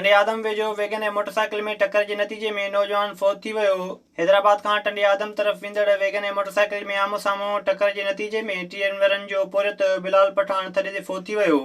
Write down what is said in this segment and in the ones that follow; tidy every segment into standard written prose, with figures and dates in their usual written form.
ٽنڊي آدم ويجهو wagon ۽ motorcycle ۾ ٽڪر جي نتيجي ۾ نوجوان فوت ٿي ويو. حيدرآباد کان ٽنڊي آدم طرف ويندڙ ويگن ۽ موٽرسائيڪل ۾ آمهون سامهون ٽڪر جي نتيجي ۾ ٽيهن ورهين جو پورهيت بلال پٺاڻ ٿڏي تي فوت ٿي ويو.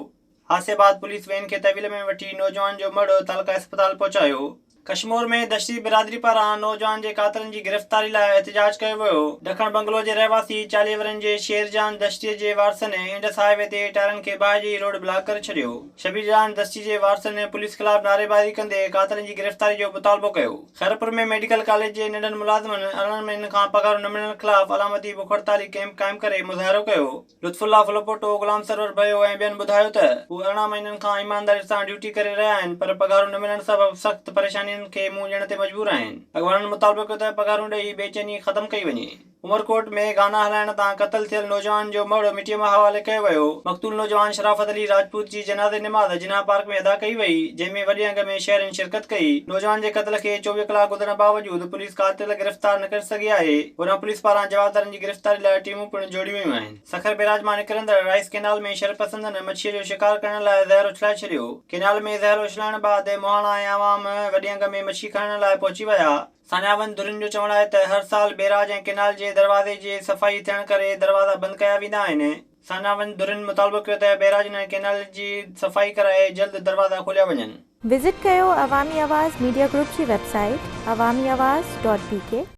حادثي بعد پوليس وين کي تحويل ۾ وٺي نوجوان جو مڙهه تعلقه اسپتال پهچايو. ڪشمور ۾ دشتي برادري پاران نوجوان جي قاتلن جي گرفتاري لاء احتجاج ڪيو ويو. ڏکڻ بنگلو جي رهواسي 40 ورهين جي شير جان دشتي جي وارثن انڊس هاء وي تي ٽائرن کي باهه ڏئي روڊ بلاڪ ڪري ڇڏيو. شبير جان دشتي جي وارثن پوليس خلاف نعريبازي ڪندي قاتلن جي گرفتاري جو مطالبو ڪيو. خيرپور ۾ ميڊيڪل ڪاليج جي ننڍن ملازمن 18 مهينن کان پگهارون نه ملڻ خلاف علامتي بک هڙتالي ڪئمپ قائم ڪري مظاهرو ڪيو. لطف الله ڦلپوٽو، غلام سرور ڀيو ۽ ٻين ٻڌايو ته هو 18 مهينن کان ايمانداري سان ڊيوٽي ڪري رهيا آهن پر پگهارون نه ملڻ سبب سخت پريشانين کي منهن ڏيڻ تي مجبور آهن. اڳواڻن مطالبو ڪيو ته پگهارون ڏئي بيچيني ختم ڪئي وڃي. عمرڪوٽ ۾ گانا هلائڻ تان قتل ٿيل نوجوان جو مڙهه مٽيء ماء حوالي ڪيو ويو. مقتول نوجوان شرافت علي راجپوت جي جنازي نماز جناح پارڪ ۾ ادا ڪئي وئي، جنهن ۾ وڏي انگ ۾ شهرين شرڪت ڪئي. نوجوان جي قتل کي 24 ڪلاڪ گذرڻ باوجود پوليس قاتل گرفتار نه ڪري سگهي آهي. هوڏانهن پوليس پاران جوابدارن جي گرفتاري لاء ٽيمون پڻ جوڙيون ويون آهن. سکر بئراج مان نڪرندڙ رائيس ڪئنال ۾ شرپسندن مڇيء جو شڪار ڪرڻ لاء زهر اڇلائي ڇڏيو. ڪئنال ۾ زهر اڇلائڻ بعد مهاڻا ۽ عوام وڏي انگ ۾ مڇي کڻڻ لاء پهچي ويا. ساڃاهوند ڌرين جو چوڻ آهي ته هر سال بئراج ۽ ڪئنال جي دروازي جي صفائي ٿيڻ ڪري دروازا بند ڪيا ويندا آهن. ساڃاهوند ڌرين مطالبو ڪيو ته بئراجن ۽ ڪئنال جي صفائي ڪرائي جلد دروازا کوليا وڃن. وزٽ ڪيو عوامي آواز ميڊيا گروپ جي web site Awami Awaz dot B K.